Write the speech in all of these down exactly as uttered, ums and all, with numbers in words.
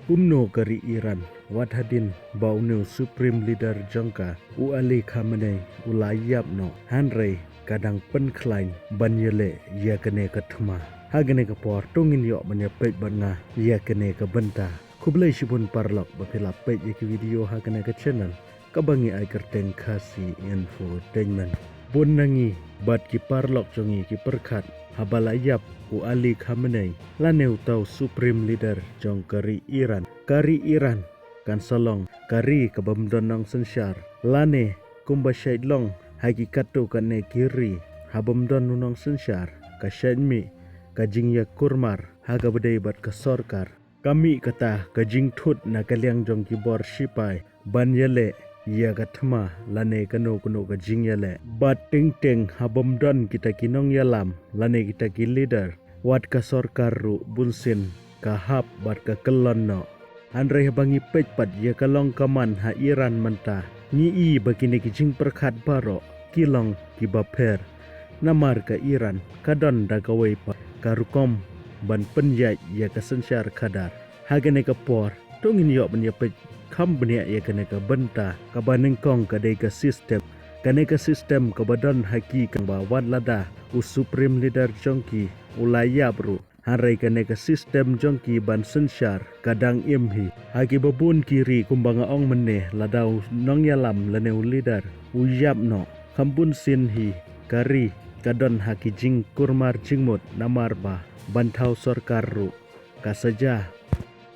Kumno ka ri Iran, wat hadien ba une u Supreme Leader jong ka, u Ali Khamenei, u la ïap noh, hynrei ka dang pynkhlaiñ ban ïaleh ïa kane ka thma. Ha kane ka por to ngin ïoh ban ïa peit bad nga ïa kane ka bynta. Khublei shibun paralok ba phi la peit ïa ki video ha kane ka channel kaba ngi ai kyrteng Khasi Infotainment. Bun na ngi bad ki paralok jong ngi ki pyrkhat haba la ïap u Ali Khamenei lane uta u Supreme Leader jong ka ri Iran. Ka ri Iran kan sa long ka ri kabym don nongsynshar lane kumba shait long ha ki katto katne ki ri, habym don u nongsynshar ka shait mih ka jingïakurmar ha kaba dei bad ka sorkar. Ka mih kata ka jingthut na ka liang jong ki bor shipai ban ïaleh ïa ka thma lane kano kano ka jingïaleh. Bad teng teng habym don kita ki nongïalam lane kita ki leader, wat ka sorkar ruh bunsien ka hap bad ka kyllon noh. Hynrei haba ngi peit pat ïa ka long ka man ha Iran mynta, ngi i ba kine ki jingpyrkhat baroh ki long kiba pher. Namar ka Iran ka don da kawei pat ka rukom ban pynïaid ïa ka synshar khadar. Ha kane ka por to ngin ïoh ban ïa peit kham bniah ïa kane ka bynta. Kaba nyngkong ka dei ka system. Kane ka system kaba don ha ki, kaba wat lada u Supreme Leader jong ki u la ïap ruh, hynrei kane ka system jong ki ban synshar ka dang im hi. Ha kiba bun ki ri kumba nga ong mynne, lada u nongïalam lane u leader u ïap noh, kham bunsien hi ka ri ka don ha ki jingkurmar jingmut namar ba ban thaw sorkar ruh ka sa jia.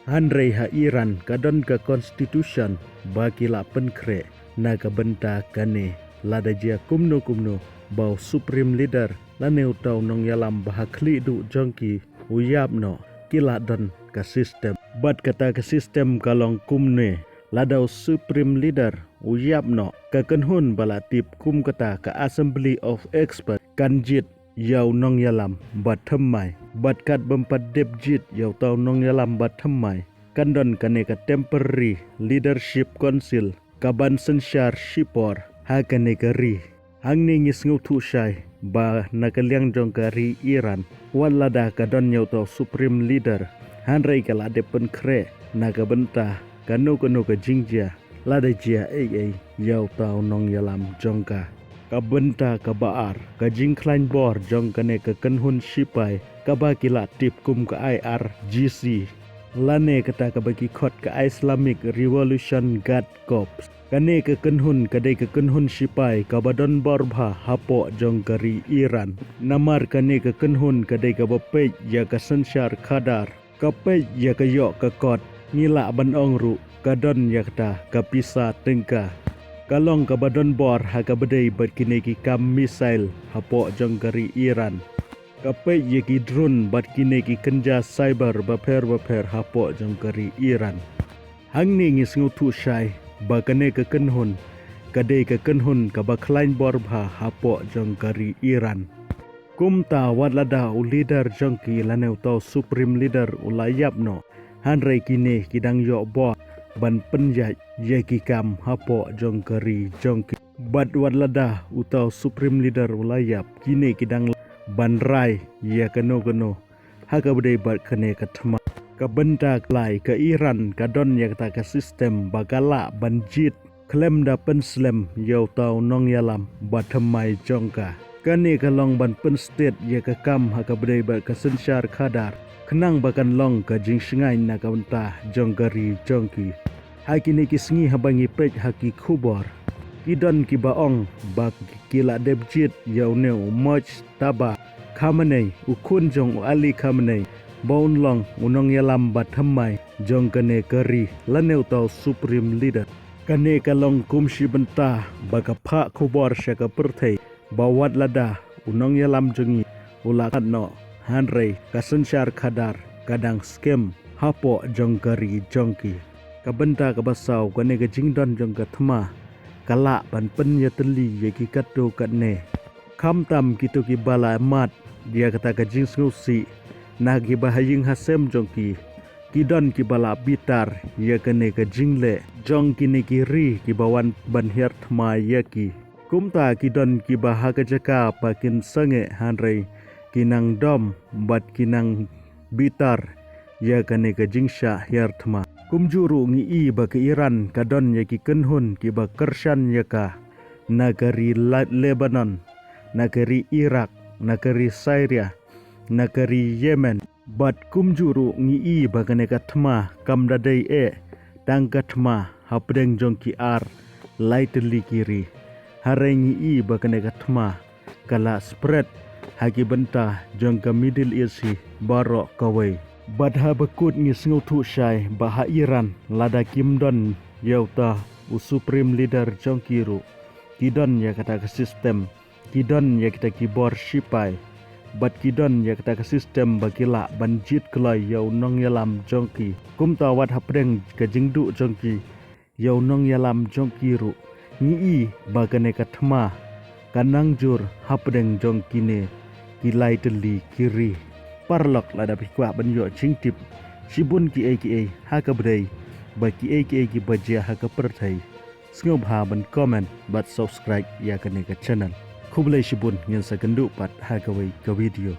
Hynrei ha Iran ka don ka constitution ba ki la pynkhreh na ka bynta kane. Lada jia kumno kumno ba u Supreme Leader lane uta u nongïalam ba ha khlieh duh jong ki u ïap noh, ki la don ka system. Bad kata ka system ka long kumne: lada u Supreme Leader u ïap noh, ka kynhun ba la tip kum kata ka Assembly of Expert kan jied ïa u nongïalam ba thymmai. Bad katbym pat dep jied ïa uta u nongïalam ba thymmai, kan don kane ka Temporary Leadership Council kaban synshar shipor ha kane ka ri. Hangne ngi sngewthuh shai ba na ka liang jong ka ri Iran, wat lada ka don ïa uta u Supreme Leader, hynrei ka la dep pynkhreh na ka bynta kano kano ka jingjia lada jia ei ei ïa uta u nongïalam jong ka. Ka bynta kaba ar, ka jingkhlaiñ bor jong kane ka kynhun shipai kaba ki la tip kum ka I R G C, lane kata kaba ki khot ka Islamic Revolution Guard Corps. Kane ka kynhun ka dei ka kynhun shipai kaba don bor bha hapoh jong ka ri Iran. Namar kane ka kynhun ka dei kaba peit ïa ka synshar khadar, ka peit ïa ka ïoh ka kot, ngi lah ban ong ruh ka don ïa kata ka pisa tyngka. Ka long kaba don bor ha kaba dei bad kine ki kam missile hapoh jong ka ri Iran. Ka peit ïa ki drone bad kine ki kynja cyber bapher bapher hapoh jong ka ri Iran. Hangne ngi sngewthuh shai ba kane ka kynhun ka dei ka kynhun kaba khlaiñ bor bha hapoh jong ka ri Iran. Kumta wat lada u leader jong ki lane uta u Supreme Leader u la ïap noh, hynrei kine ki dang ïoh bor ban pynïaid ïa ki kam hapoh jong ka ri jong ki. Bad wat lada uta u Supreme Leader u la ïap, kine ki dang ban rai ïa kano kano ha kaba dei bad kane ka thma. Ka bynta lai, ka Iran ka don ïa kata ka system ba ka lah ban jied khlem da pynslem ïa uta u nongïalam ba thymmai jong ka. Kane ka long ban pynstet ïa ka kam ha kaba dei bad ka synshar khadar, khnang ba kan long ka jingshngaiñ na ka bynta jong ka ri jong ki. Ha kine ki sngi haba ngi peit ha ki khubor, ki don kiba ong ba ki la dep jied ïa une u Mojtaba Khamenei, u khun jong u Ali Khamenei, ba un long u nongïalam ba thymmai jong kane ka ri lane uta u Supreme Leader. Kane ka long kum shi bynta ba ka phah khubor sha ka pyrthei ba wat lada u nongïalam jong ngi u la khlad noh, hynrei ka synshar khadar ka dang skhem hapoh jong ka ri jong ki. Ka bynta kaba saw, kane ka jingdon jong ka thma ka lah ban pynïatylli ïa ki katto katne. Khamtam kito kiba la mad ïa kata ka jingsngewsih na kiba ha ïing ha sem jong ki, ki don kiba la bitar ïa kane ka jingleh jong kine ki ri kiba wan ban hiar thma ïa ki. Kumta ki don kiba ha ka jaka ba kin sangeh hynrei ki nang dom bad ki nang bitar ïa kane ka jingshah hiar thma. Kumjuh ruh ngi i ba ka Iran ka don ïa ki kynhun kiba kyrshan ïa ka na ka ri La-, Lebanon, na ka ri Iraq, na ka ri Syria, na ka ri Yemen. Bad kumjuh ruh ngi i ba kane ka thma kam da dei eh tang ka thma hapdeng jong ki ar lai tylli ki ri. Hynrei ngi i ba kane ka thma ka la spread ha ki bynta jong ka Middle East hi baroh kawei. Bad haba kut ngi sngewthuh shai ba ha Iran lada kim don ïa uta u supreme leader jong ki ruh, ki don ïa kata ka system, ki don ïa kita ki bor shipai, bad ki don ïa kata ka system ba ki lah ban jied kloi ïa u nongïalam jong ki. Kumta wat hapdeng ka jingduh jong ki ïa u nongïalam jong ki ruh, ngi i ba kane ka thma ka nang jur hapdeng jong kine ki lai tylli ki ri. Paralok, lada phi kwah ban ïoh jingtip shibun kiei kiei ha kaba dei bad kiei kiei kiba jia ha ka pyrthei, sngewbha ban comment bad subscribe ïa kane ka channel. Khublei shibun, ngin sa kynduh pat ha kawei ka video.